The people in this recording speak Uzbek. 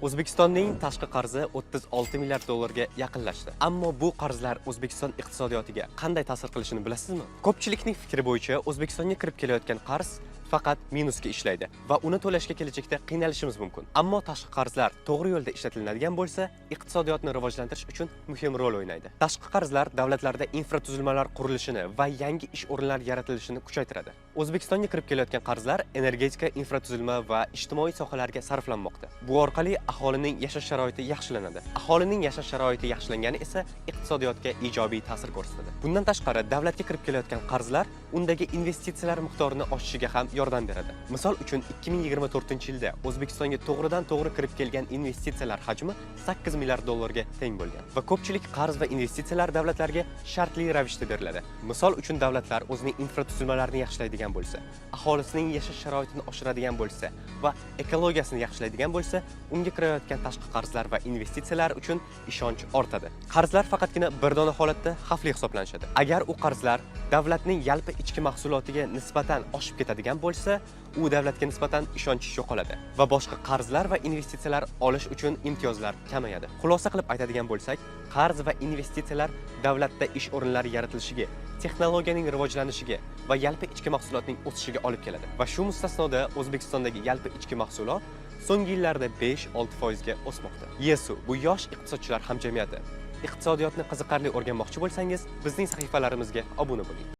O'zbekistonning tashqi qarzi 36 milliard dollarga yaqinlashdi. Ammo bu qarzlar O'zbekiston iqtisodiyotiga qanday ta'sir qilishini bilasizmi? Ko'pchilikning fikri bo'yicha, O'zbekistonga kirib kelayotgan qarz faqat minusga ishlaydi va uni to'lashga kelajakda qiynalishimiz mumkin. Ammo tashqi qarzlar to'g'ri yo'lda ishlatilinadigan bo'lsa, iqtisodiyotni rivojlantirish uchun muhim rol o'ynaydi. Tashqi qarzlar davlatlarda infratuzilmalar qurilishini va yangi ish o'rinlari yaratilishini kuchaytiradi. O'zbekistonga kirib kelayotgan qarzlar energetika, infratuzilma va ijtimoiy sohalarga sarflanmoqda. Bu orqali aholining yashash sharoiti yaxshilanadi. Aholining yashash sharoiti yaxshilangani esa iqtisodiyotga ijobiy ta'sir ko'rsatadi. Bundan tashqari, davlatga kirib kelayotgan qarzlar undagi investitsiyalar miqdorini oshishiga ham yordam beradi. Misol uchun, 2024-yilda O'zbekistonga to'g'ridan to'g'ri kirib kelgan investitsiyalar hajmi 8 milliard dollarga teng bo'lgan. Va ko'pchilik qarz va investitsiyalar davlatlarga shartli ravishda beriladi. Misol uchun, davlatlar o'zining infratuzilmalarini yaxshilaydigan bo'lsa, aholisining yashash sharoitini oshiradigan bo'lsa va ekologiyasini yaxshilaydigan bo'lsa, unga kirayotgan tashqi qarzlar va investitsiyalar uchun ishonch ortadi. Qarzlar faqatgina bir dona holatda xavfli hisoblanishadi. Agar u qarzlar davlatning yalpi ichki mahsulotiga nisbatan oshib ketadigan bo'lsa, u davlatga nisbatan ishonch yo'qoladi va boshqa qarzlar va investitsiyalar olish uchun imtiyozlar kamayadi. Xulosa qilib aytadigan bo'lsak, qarz va investitsiyalar davlatda ish o'rinlari yaratilishiga, texnologiyaning rivojlanishiga va yalpi ichki mahsulotning o'sishiga olib keladi. Va shu mustasnoda O'zbekistondagi yalpi ichki mahsulot so'nggi yillarda 5-6% ga o'smoqda. YESU bu yosh iqtisodchilar hamjamiyati. Iqtisodiyotni qiziqarli o'rganmoqchi bo'lsangiz, bizning sahifalarimizga obuna bo'ling.